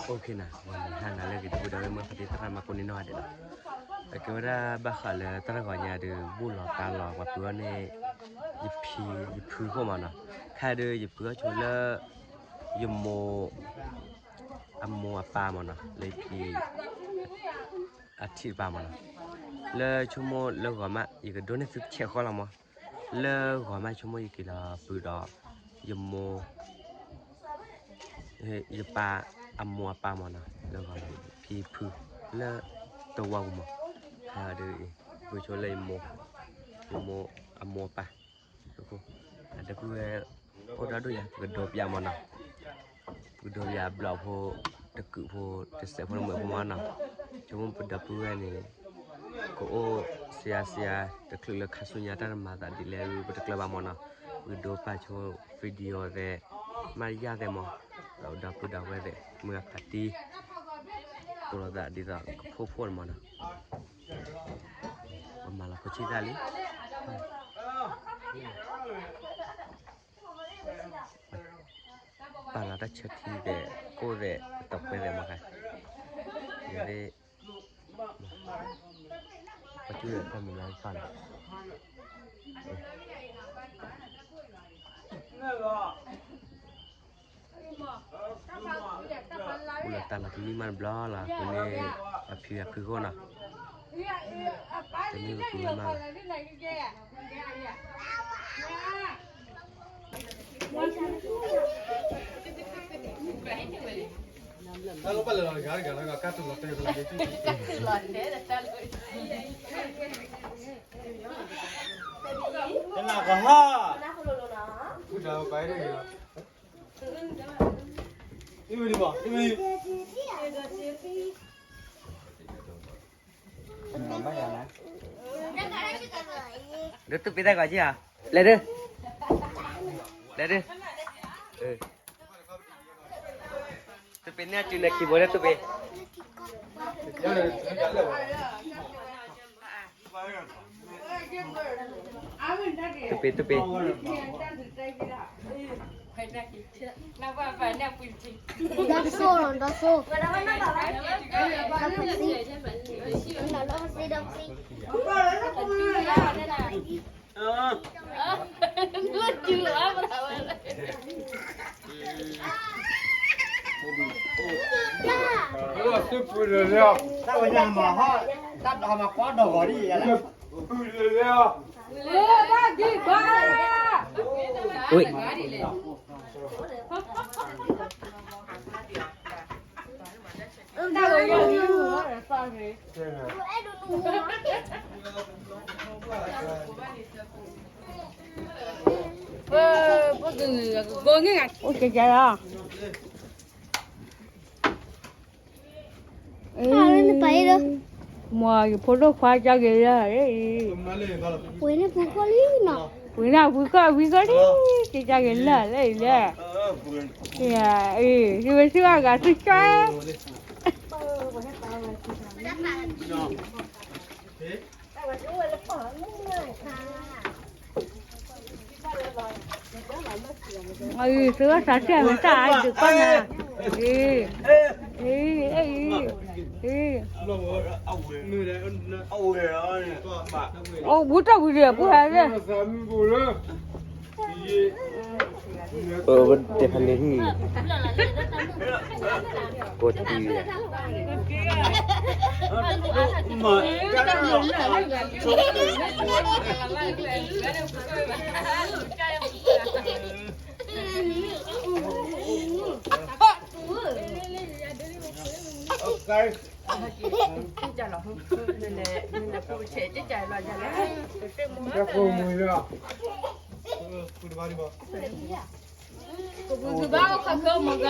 OK နၤ, ဂီၤနံၤဟါနၤလၢအဂ့ၤ ဒီပုၢ်ဒီဝဲၢ်မုၣ်ဖါတံၢ်သရၣ်မၤကိးန့ၢ်နီၢ်ဂၤဒဲးလီၤ. အကဲဝဲဒၣ်ဘၣ်ဃးလၢတၢ်တဂီၤညါဒီး ဘူၣ်လီၤပာ်လီၤ ပှၤပုၢ်အီၤန့ၣ် ယဖံ ယဖုခိၣ်မးနီၤ. ခဲဒီးယဖုအီၤဆိလၢ ယမိၢ် အမိၢ်အပၢ်မးနီၤ, လၢယဖံ အထံၣ်တပၤမးနီၤ. လၢဆိကမိၣ်လၢဂီၤမး ယကဒိးန့ၢ်သုတဆဲးဃီလီၤမး. လၢဂီၤမးဆိကမိၣ်ယက့ၤလီၤပုၢ်ဒီး ယမိၢ် ယပၢ် အမိၢ်အပၢ်မးနီၤ, လၢဂီၤမး ဖံဖု လၢတဝီပူၤမး. ဟါဒီး ပဆိလၢယမိၢ် ယမိၢ်အမိၢ်အပၢ် ဒီပုၢ်ဝဲၢ် အိၣ်ဒီဒူၣ်ယၤ ပကဒိးပၠးမးနီၤ. ပကဒိးပၠးဘျီၣ်ဖိ တကုးဖိ တစဲးဖိ တမုာ်ဖိမးနီၤ. ဆိကမိၣ်ပဒီပုၢ်ဝဲၢ်န့ၣ် ကအိၣ်စှၤစှၤ တချုးလၢခါဆူညါတၢ်တမၤသးဒ်လဲၣ် ပတကျၢၤဘၣ်မးနီၤ. ပကဒိးပာ်ဆိ video သဲး မၤယၢ်သဲးမး ဒီပုၢ်ဒီဝဲၢ်သဲး မုၢ်ဂၤဖးတံၢ် တိၢ်လိာ်သးဒ်သိးကဖိဖှိၣ်န့ၣ်မးနီၤ. ပမၤလီၤဖိဆံၣ်သၣ်လံ ပာ်လီၤတၢ်ဆၢထံသဲး ကိၣ်သဲး တီၤခွဲသဲးမးခါ ယသ့ၣ် ပှၤကၠူၣ်ဒီးတၢ်မဲာ်ညါတဖၣ်လီၤ. ပူလီၤတၢ်လီၤတမံၤမးတဘျီလီၤ ပန့ၣ် အဖံအဖုခိၣ်နီၤ တမ့ၢ်ပဖုမး တၢ်လီၤပာ်လၢလီၤတဂၤတဂၤလီၤ ကတူၢ်လီၤတဲာ်တလီၤက့ၤ တနၤကဟါ ဝံၤဒီးပာ်တဂ့ၤလီၤ အံၤဝံၤလံဘၣ် အံၤဝံၤလံ ဒီးသူၣ်ပ့ၤတၢ်ဂီၤက့ၤဧါ လဲၤဒု လဲၤဒု သူၣ်ပ့ၤန့ၢ်အစုနဲၣ်ခံဘိလၢသူၣ်ပ့ၤ သူၣ်ပ့ၤ သူၣ်ပ့ၤ ဒီးစိၢ် ဒီးစိၢ် ဒီးပစံး ဒီးလီၤစ့ဒီးပစံး တၢ်ဝဲညါမၤဟီၣ် တၢ်တဟါမၤကွၢ်ဒီးဂီၤဒ်ယဲလၢ ဝ့ၢ် အိၣ်ကဲကဲလီၤ မ့ၢ်ယဖိဒိၣ်ခွါကၢ်က့ၤလၢ်လၢအံၤ ပှ့ၤန့ၢ်ဖုခီၣ်လံနီၤ ပှ့ၤန့ၢ်ဖုခီၣ်ဝံၤကီၢ်လံ ကၢ်က့ၤလၢ်လၢအံၤလဲၣ် အံၤ ယဝဲသ့ၣ်အဂၤသ့ၣ်ကၠီ အံၤ သုဝဲသးစဲမ့ၢ်တၢ်အါဒုးကီၢ်နၤ အံၤ အံၤ အံၤ အံၤ အိၣ်ဘူးတၢ်ဝံၤဒီး ပူၤဟဲလၢ တဲဖးန့ၣ်ဟံၣ် ကိးတံၢ်ဝဲ ကဘုကဘၣ်အိၣ်ခါကမဂၤ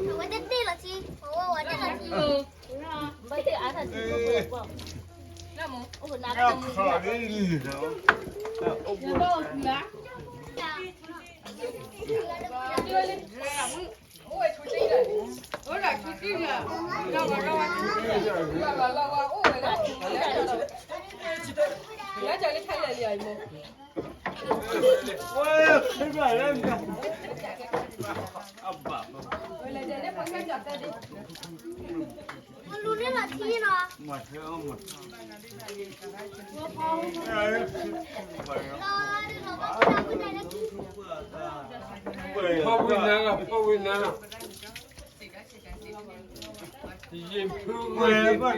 အဝဲတတဲလီၤထံ အဝဲဝဲတဲလီၤထံ ဘၣ်တဲအါထီၣ်ထံ လၢမူ အိၣ်ကနၣ်တၢ်တမူ လၢတၢ်လၢဖဲလဲၣ်လံအံၤမ့ၢ် ဝဲ ခ့ကလၢ အဘၣ် လူန့ၣ်လီၤထံနီၤ. ဖီဝံၤနၤလီၤ, ဖီဝံၤနၤလီၤ. ယ့ၢ်ဖုဝဲဘၣ်,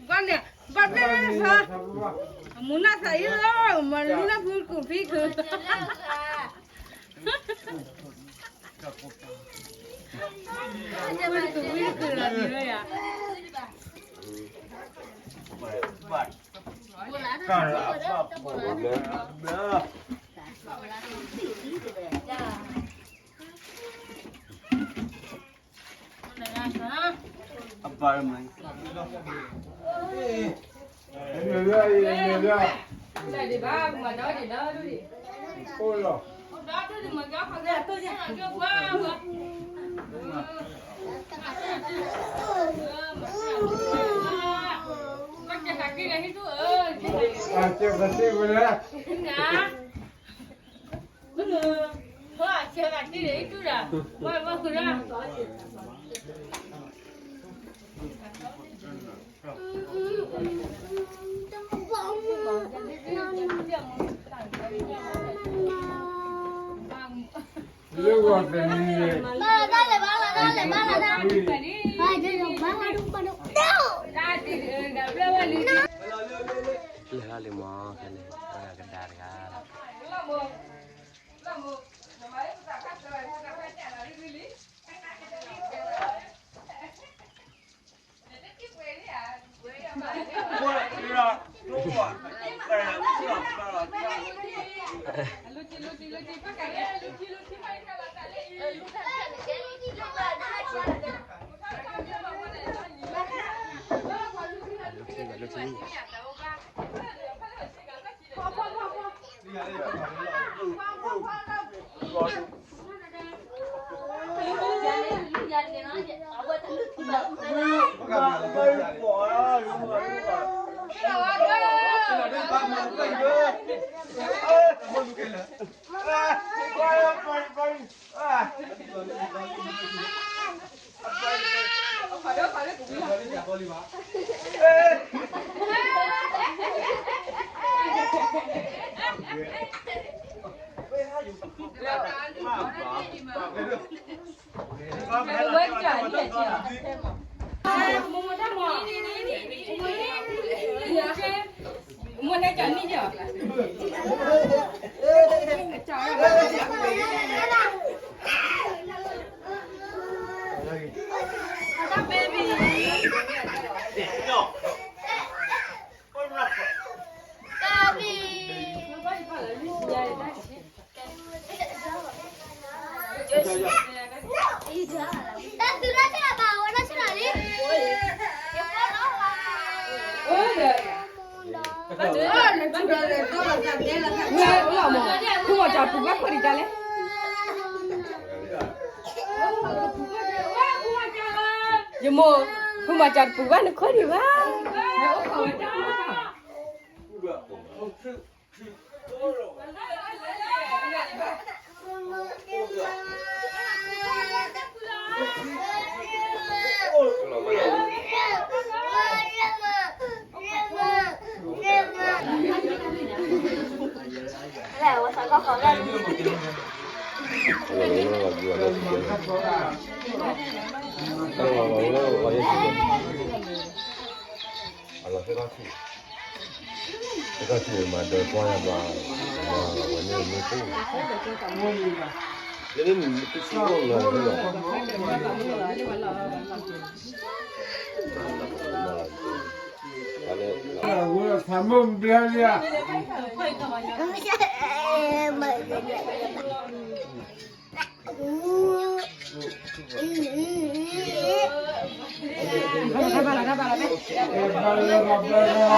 ဘၣ်န့ၣ်, ဘၣ်န့ၣ်, မူနၢ်သးအံၤလီၤ, မၤလူနၢ်ဖုကူၣ်ဖံးခုး, ကူၣ်ဖံးခုးလီၤဒ်ဝဲယၤ. လၢလံမၤ ကဒါတဂၤလီၤ. ဝဲလီၤမး, ဖုမၤစၢ်ပူၤဘၣ်ခိၣ်ဒံးတၢ်လဲၣ်. ယမိၢ်, ဖုမၤစၢ်တပူၤဘၣ်နခိၣ်ဒံးဘၣ်. အဘၣ်ဒၣ် ဝံၤလံ ဝံၤလံ ဝံၤလံ ဝံၤလံ ဝံၤလံ ဝံၤလံ ဝ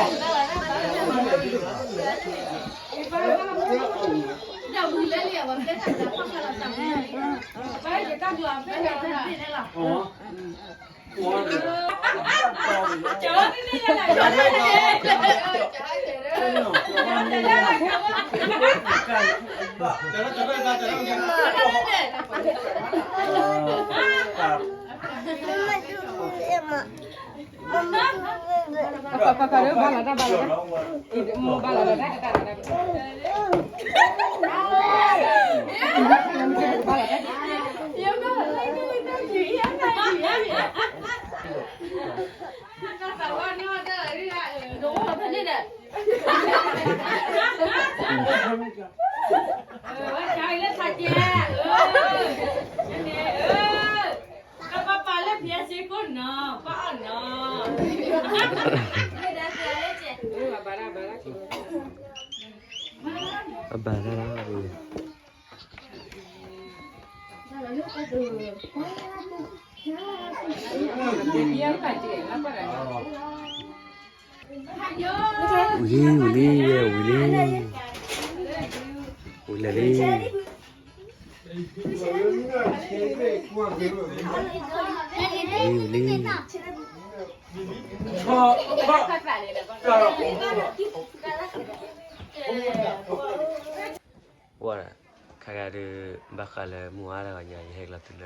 ဲဒၣ် ခါဂၤဒီး ဘၣ်ဃးလၢမုၢ်အါတဂီၤညါ ယဟဲကလီၤ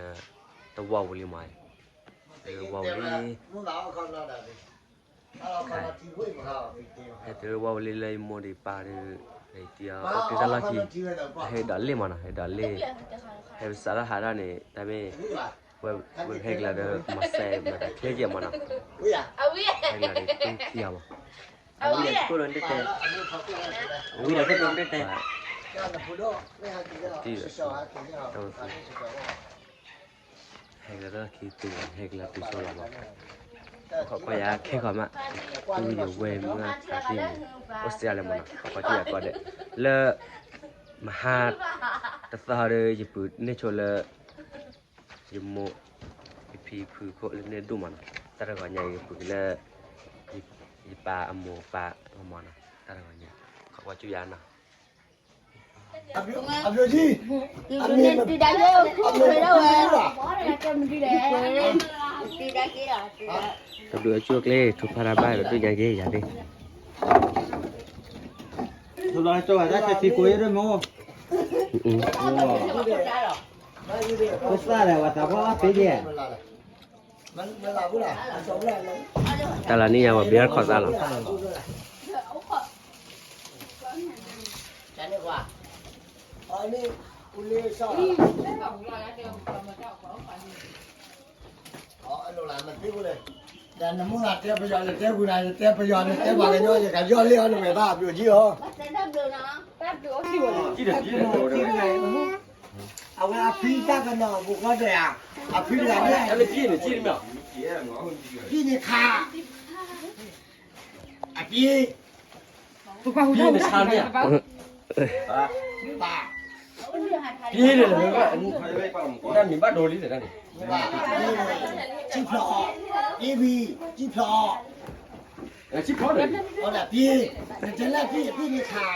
တုၤလၢ တဝီပူၤလံမး, တဝီပူၤလံ, ဟဲတုၤလၢဝီပူၤလံလၢယမိၢ်ဒံးပၢ်ဒီး ယတံၤအီၤ အိၣ်တ့ၢ်တၢ်လီၢ်ခံ, ဟဲဒိးလ့ၣ်မးနီၤ, ဟဲဒိးလ့ၣ်, ဟဲပစးထီၣ်ဟးထီၣ်န့ၣ် တၢ်မ့ၢ် ဝဲဟဲကလီၤဒီး မၤစဲးမၤတၢ်ချ့ကဲမးနီၤ, ဟဲကလီၤဒီး တူၢ်ခံဂၤမး အဝံဒီးခိၣ်ဒိၣ်တဲတဲ, အဝံဒီးခိၣ်ဒိၣ်တဲတဲ, ဟဲကလီၤတၢ်ခံတုၤ ဟဲကလီၤတုၤဆိလီၤမး, ခီကွၢ်ယၤခဲခီမး, ဝံယဝဲမ့ၢ်တၢ်သ့ၣ်န့ၣ်, အိၣ်စ့ၢ်ကီးလဲၣ်မးနီၤ, ခီကွၢ်ကၠူၣ်ယၤကီးဒဲး, လၢ မဟါ တသီဒီး ယပုၢ်န့ၢ်ဆိလၢ ယမိၢ် ယဖံဖုခိၣ်လၢန့ၢ်ဒိၣ်မးနီၤ, တၢ်တဂီၤညါအံၤ ယပုၢ်က့ၤလၢ ယပၢ်အမိၢ်ပၢ်အဂီၢ်မးနီၤ, တၢ်တဂီၤညါ, ခီကွၢ်ကၠူၣ်ယၤနီၤ, အဘျုး, အဘျုး, အဘျုး, တဘျုးအကၠူၣ်အကျဲ ထူဖးတၢ်ဘၣ်ဒီးဒိၣ်ညါက့ၤယၤသ့ၣ် ကစၢ်လဲၣ် ဝဲသးပှၢ်အီၣ်သ့ဒဲး, တၢ်လီၤန့ၣ်ယၤဝဲဘၣ်ခီၣ်သးလီၤ, နမိၢ်နၤတဲပယီၤ ယတဲပူၤနၤ ယတဲပယီၤ နတဲပှၤကညီ ယကယီၢ်လ့ၣ်အီၤနမဲာ်ဘၣ် အဘျုးကၠံၣ်အီၤ, အဝဲအဖံတၢ်ကနီၤ ပူၤဃီဒီးဧါ, အဖံတဂၤန့ၣ်, ဖံန့ၣ်ခါ, အဖံ, ဖံန့ၣ်ဆါန့ၣ်ဧါ, ပၢ်, ဖံန့ၣ်, တၢ်မံၤဘၣ်ဒိလံတၢ်န့ၣ်, ကၠံၣ်ဖျိး, ဖံဖံ, ကၠံၣ်ဖျိး, ဖံ, နတဲလၢဖံ ဖံန့ၣ်ခါ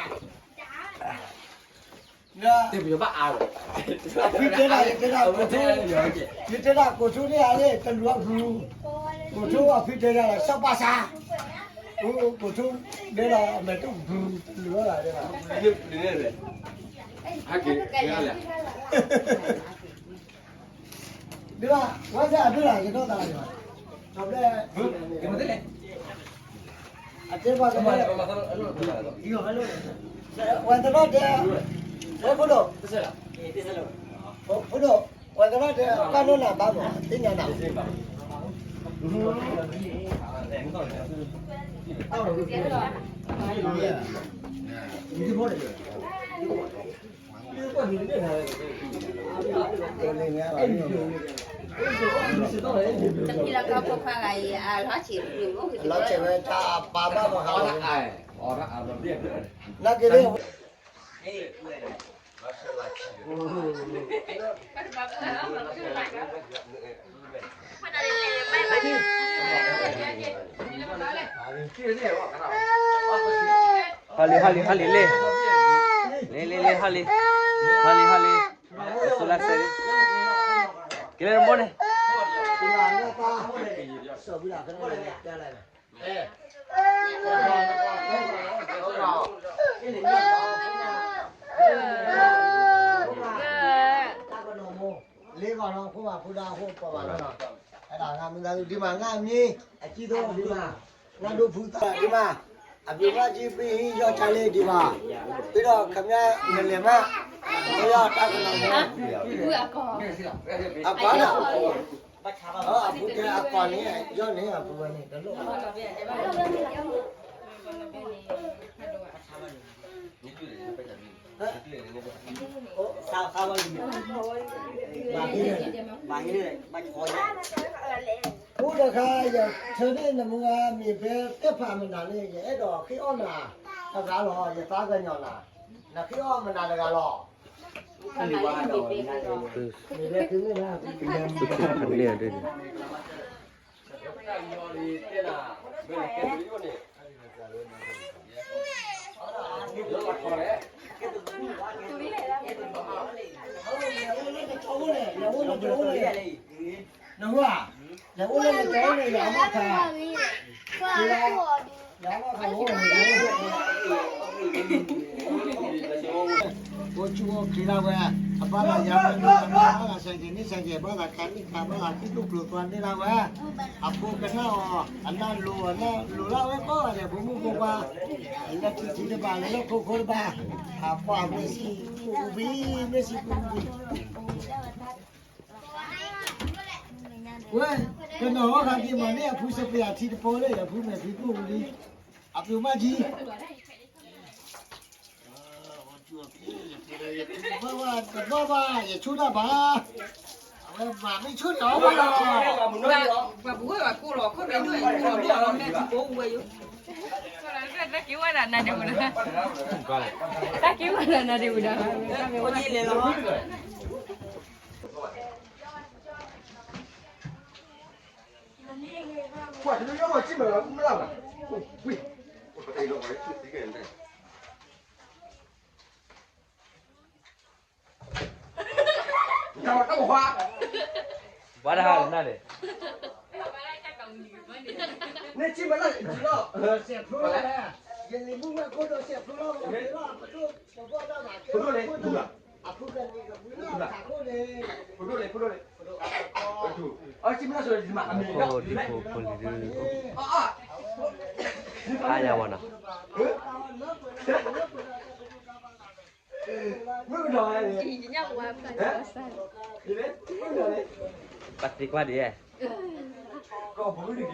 တဲပယီၤဘၣ်အါလီၤ, ဖံတဲဒၣ် ယတဲဒၣ်ကိၣ်ထူ, ယတဲဒၣ်ကိၣ်ထူန့ၣ်ဧါန့ၣ် တလူၤအဘျူး, ကိၣ်ထူအဖံတဲဒၣ်လီၤ စီၤပၤစၢ်, ကိၣ်ထူဒဲလီၤ အမဲာ်တူၢ်ဘျူး တလူၤအီၤလီၤ, ဟဲက့ၤ, ဒ်ဘၣ် ဝဲစဲအဒိၣ်လၢယနီၢ်သးလီၤ, အတဲပှၤကတဲ, ဝဲတနီၤတဲ, ဝဲဖိဒိၣ်, ဖိဒိၣ်, ဝဲတနီၤတဲ ဘၣ်နီၢ်နၤဘၣ်မး သ့ၣ်ညါနၤ, လီၤဆဲးဝဲတၢ်ပာ်ဘၣ်မး, နာ်က့ၤ ဟါလံ ဟါလံ ဟါလံ လ့ၣ်, လ့ၣ် လ့ၣ် လ့ၣ် ဟါလံ, ဟါလံ ဟါလံ, အစိလၢ်စဲးလံ, ကလဲၤတဘိန့ၣ် လ့ၣ်ဂီၤနီၤ ဖိမၤဖိဒါအဃိ ပှၤဘၣ်လီၤနီၤ, အဲဒါငါမံၤသးဒ်မး ငါအမံၤ အကံသိဒ်မး, ငါဒိဖုသးဒ်မး, အပျ့ၤမၤကံပျ့ၤဟံးယီၤကၢ်လ့ဒ်မး, ဖဲဒီးခမၠနလဲၤမး, ဖဲဒီးတၢ်ကနီၤမး, အပၢ်နီၤ, အပူၤတဲအကီၢ်န့ၣ် ယီၤန့ၣ် အပူၤဝဲန့ၣ် တလိၣ် အိၣ်တခါ ယဆၢန့ၢ်နမူဂၤမ့ၢ်ဖဲတဲဖးမနုၤန့ၣ် ယအဲၣ်ဒိးဃ့အီၣ်နၤတဂၤလီၤ, ယသးကညီၤနၤ, နဃ့အီၣ်မနုၤတဂၤလီၤ, မ့ၢ်ဖဲ နဟူဧါ, လဲၤအိၣ်လၢနကၠီန့ၣ် ယမ့ၢ်ခါ, ယမ့ၢ်ခါအိၣ်န့ၣ် အိၣ်ဆူၣ်အိၣ်ချ့ဒၣ်ဝဲ, အဘၣ်သးယၤမ့ၢ်ဒိၣ် ဘၣ်သးစဲကဲၤန့ၣ်စဲကဲၤ ဘၣ်သးခါန့ၣ်ခါ ဘၣ်သးခံဒိၣ်ကျိၤသွါန့ၢ်ဒၣ်ဝဲ, အဖိကနၣ်အီၤ အနၢ်လိၤ အနၢ်လိၤလၢဝဲကိးဂၤဒဲး ဖိမုၣ်ဖိခွါ, လၢထံထံတဘၣ် လၢလၢခိခိတဘၣ်, အကွၢ်မ့ၢ်စံးပူၤဝံၤ မ့ၢ်စံးပူၤဝံၤ ဝဲ, ကနီၤဟီၣ်ခါက့ၤမၤန့ၢ်အဖုစပံးအထံတဖိလၢ အဖုမဲာ်ဖံးကိၣ်ဝံၤလံ, အဖုမၤကံ, တဘၣ်ဘၣ် ယဆိၣ်တၢ်ဘၣ်, အဝဲမၤမ့ၢ်ဆိၣ်တၢ်အီၣ်ဘၣ်လီၤ, ပှၤပဝဲဘၣ်ကိၢ်လီၤ ခိၣ်မဲာ်ဒိၣ်အံၤကိၢ်လီၤ ဒိၣ်အီၤမဲာ်ထံဖိဝဲယိၤ, တၢ်က့ၤဝဲဒၣ်နၤဒ့ဝဲဒၣ်, တၢ်က့ၤဝဲဒၣ်နၤဒ့ဝဲဒၣ်, ပှၤတလၢယီၢ်မၤစံၣ်မၤလၢမုၢ်လၢ်ဘၣ်, ဝံၤ, တၢ်ဝဲတၢ်ဝါ, ဘၣ်တဟါလၢနၤန့ၣ်, န့ၣ်စံၣ်မၤလၢ်လီၤ, ယလံၤမုၢ်ဝဲၢ်ခိၣ်ဒီးစဲးဖျိလီၤ, ဖိဒိၣ်လဲၣ်, ဖိဒိၣ်လဲၣ်, ဖိဒိၣ်လဲၣ်, ဖိဒိၣ်လဲၣ်, အစံၣ်မၤလၢ်လီၤ, ဖိဒိၣ်ဖိလံၤဒုး, ဖးယၤဝဲနီၤ, မုၢ်ကနီၤ, ပှၤသံ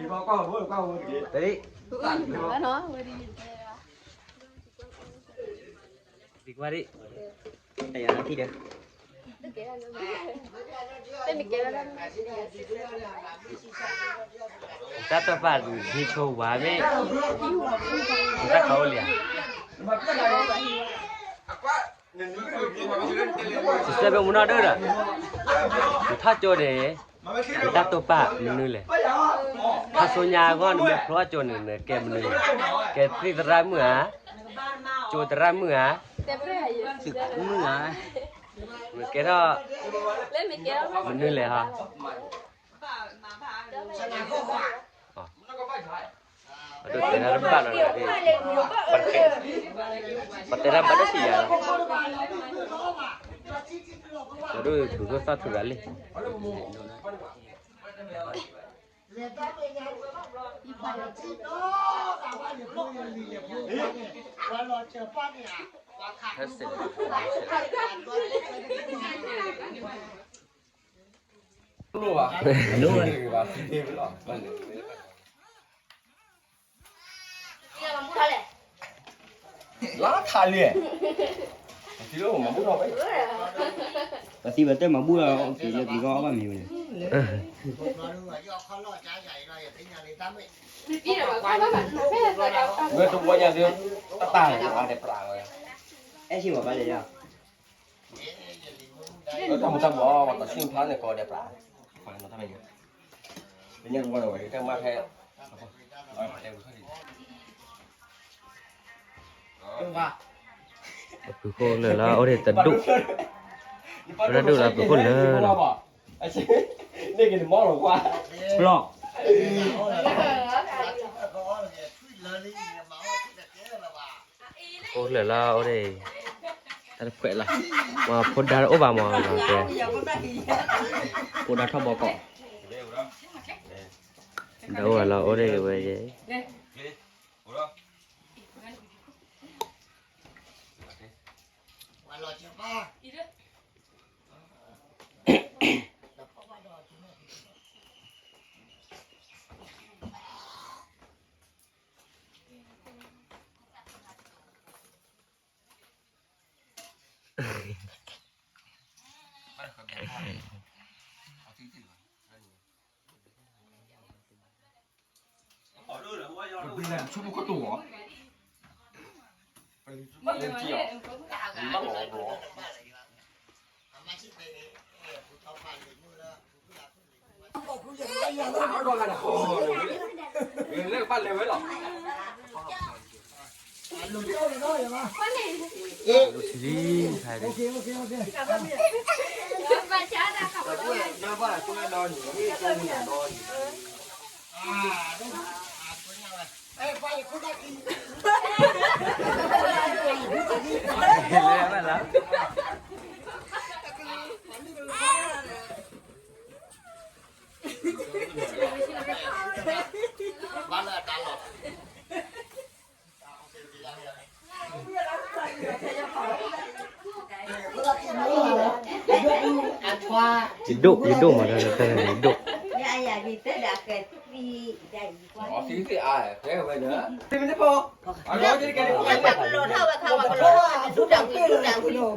ကွၢ်ဒံး, တဒံး, သံကွၢ်ဒံး, တယၤထံၣ်ဒီး, တၢ်တိာ်ပာ်ဒ်ဆိဝဲမ့ၢ်, တၢ်ခးအိၣ်လံဧါ စံးဆၢဖဲမုၢ်နီၢ်ဒၢဒီး, နထီၣ်ကၠိန့ၣ်, နတၢ်တိာ်ပာ်မနုၤလဲၣ်, ခါဆူညါအဂီၢ်နမ့ၢ်ဖျိထီၣ်ကၠိန့ၣ် နကဲမနုၤလဲၣ်, ကဲသ့ၣ်သရၣ်မုၣ်ဧါ, ကၠိသရၣ်မုၣ်ဧါ, မုၣ်ဧါ, နကဲထီၣ်မနုၤလဲၣ်ဟီ ပတဲတၢ်တဘၣ်နီတဂၤ, ပတဲတၢ်ဘၣ်တစံးယၤလီၤ, ပဒိၣ်ဒိၣ်ထီၣ်သၣ်ထူၣ်ရၤလံ, ဟဲစဲး, လါထးလံ, ပသံဘၣ်တဲမၤဘူၣ်လီၤ, အိၣ်က့ၤလၢက့ၤဂီၢ်အီၣ်ဘၣ်မ့ၤဝဲန့ၣ်, ဝဲတဝီညါဒုး, တၢ်တၢ်န့ၣ် အါဒဲးပြးဝဲ, အဲၣ်ဆံးဘၣ်ဘၣ်လဲၣ်, တၢ်မူၤတၢ်ဘှီး ပှၤတဆံဖျါန့ၣ် ကိးဒဲးပြး, ပှၤနီၤတၢ်မဲာ်ညါ, ပညါတဝီန့ၣ်ဝဲ တၢ်မၤဖဲ, တဲဝဲခီၣ်ထံး, အဖုခိၣ်လၢာ်လီၤ အိၣ်ဒံးတဒူၣ်, တဒူၣ်လီၤ အဖုခိၣ်လၢာ်လီၤ, ဘျီၣ်, အဖုခိၣ်လၢာ်လီၤ အိၣ်ဒံး, တၢ်တဖှဲးလီၤ, မ့ၢ်ဖိဒါတအိၣ်ဘၣ်မး, ဖိဒါထီၣ်ဘီကီး, တအိၣ်ဘၣ်လီၤ အိၣ်ဒံးဝဲယဲ ယဒိၣ် ယဒိၣ်မး တၢ်တၢ်ယဒိၣ် ဝ့ၢ် ပျဲၢ်ပျဲၢ်ဒီး ဘၣ်လီၤသးတက့ၢ်ဒီးနီၤ, တၢ်ခးဖီၣ်ခးခံပ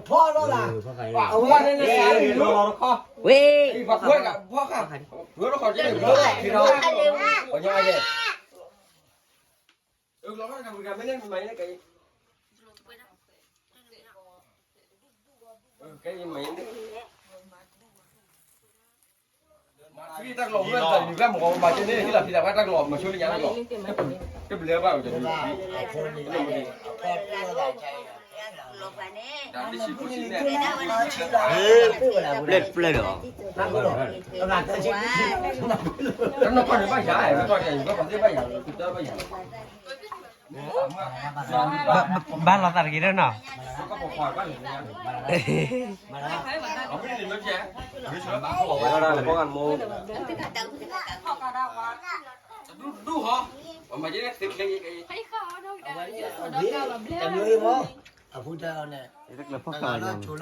ညါညါမး, ဘၣ်လီၤ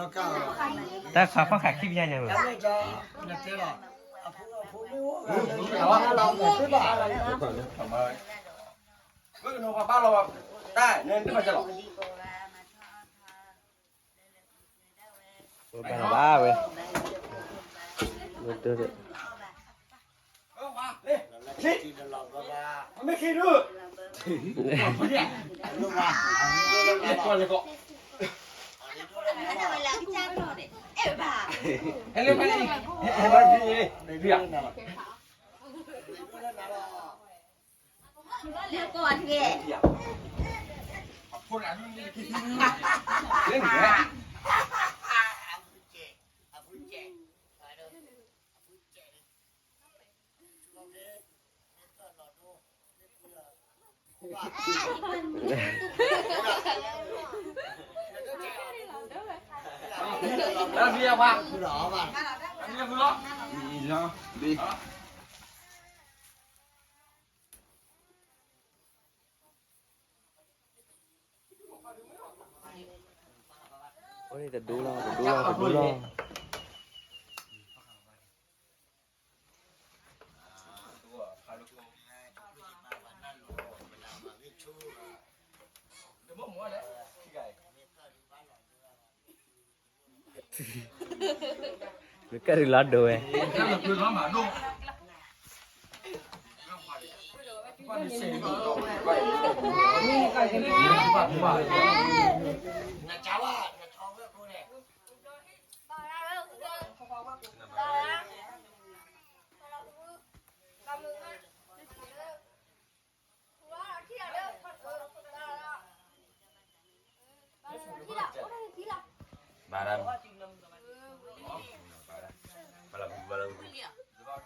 ဘၣ်ဝဲ, အိၣ်န့ၣ်တဒူလီၤ တဒူလီၤ တဒူလီၤ. နကၢ်ရံၣ်လီၤဒိဝဲ, ပ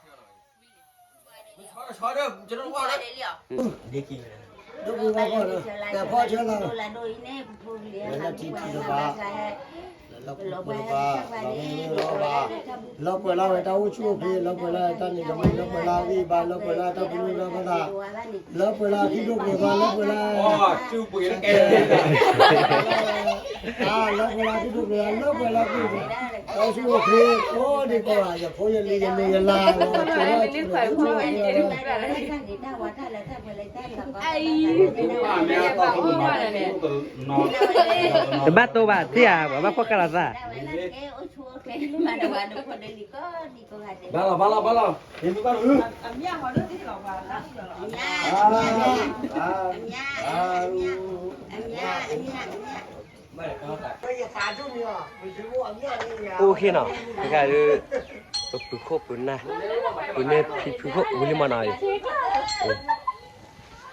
ဒိၣ်ပှ့ၤဘၣ်ကီၢ်ဒီး ကဖီဆၢလီၤ လၢထံထံတဘၣ် လၢပူၤတဘၣ် လီၤမ့ၢ်လီၤဘၣ် လၢပှဲၤလၢဝဲတၢ်အိၣ်ဆူၣ်အိၣ်ချ့ လၢပှဲၤလၢတၢ်နံၤကမံး လၢပှဲၤလၢအဂံၢ်အဘါ လၢပှဲၤလၢတၢ်ပညိၣ်လၢပသး လၢပှဲၤလၢအခံဒိၣ်ပှ့ၤဘၣ် လၢပှဲၤလၢ လၢပှဲၤလၢခံဒိၣ်ပှ့ၤဘၣ် လၢပှဲၤလၢအဂံၢ် တၢ်အိၣ်ဆူၣ်အိၣ်ချ့ ကိးဒံကိးဂၤ ယဖိယလံၤယနူၤယလၢ် လၢပှဲၤလၢ တဘၣ်တိၢ်ဘၣ် ထံၣ်ဧါ ပှၤဘၣ်ဖှီၣ်ဃာ်လိာ်သး ဘၣ်လီၤ ဘၣ်လီၤ ဘၣ်လီၤ မ့ၢ်ဘၣ်လီၤ အိၣ်ခ့နီၤ ခဲခါဒုး ပပုၢ်ခိၣ်ပနၢ် ပမ့ၢ်ဖံဖုခိၣ်ဝံၤလံမးနီၤ ဖံနီၤ ခဲဒုး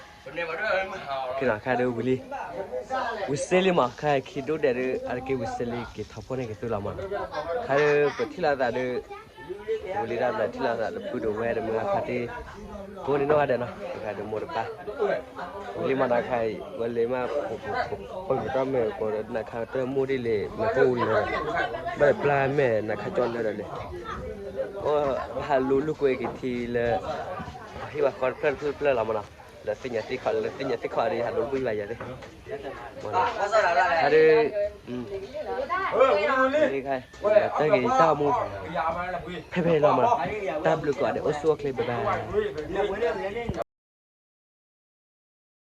ဝံၤလံ ဝံၤစ့လံမး ခဲခံဒိၣ်ဒဲးဒုး အါတက့ၢ် ဝံၤစ့လံ က့ၤထီၣ်ဖီၣ်န့ၢ်က့ၤသုလီၤမးနီၤ ခဲဒုး ပထံၣ်လိာ်သးဒုး ဝံၤလံဒၣ်လၢထံၣ်လိာ်သးလၢဖုဒိးဝဲဒီးမုၢ်ဂၤဖါတံၢ် ကိးန့ၣ်နီၢ်ဂၤဒဲးနီၤ ခဲဒုးမိၢ်တပၢ် ဝံၤလံမးနီၤ ခဲအံၤ ဝဲလံမး ပှၤကတီၢ်မဲာ်ကီးဒီး နခါတၢ်မိၢ်ဒ်လဲၣ် မဲာ်ကီၢ်ဝံၤလီၤ ဘၣ်ပျၢ်မဲာ် နခါကၠီလၢဒီးလဲၣ် ဟးလူၤလူၤကွဲးက့ၤထံလၢ ဟ့ၣ်ဘၣ်ဃီတဖျၢၣ်တဖျၢၣ်တဖျၢၣ်လီၤမးနီၤ လၢသ့ၣ်ညါသ့ၣ်ခီ လၢသ့ၣ်ညါသ့ၣ်ခီဒီး ဟးလူၤကွဲးဘၣ်ယၤသ့ၣ် မးနီၤ ဟးဒုး တၢ်ဂ့ၤတၢ်အမူ ဖဲဖဲလီၤမး တၢ်ဘျုးကိးဂၤဒဲး အိၣ်ဆူၣ်အိၣ်ချ့ bye bye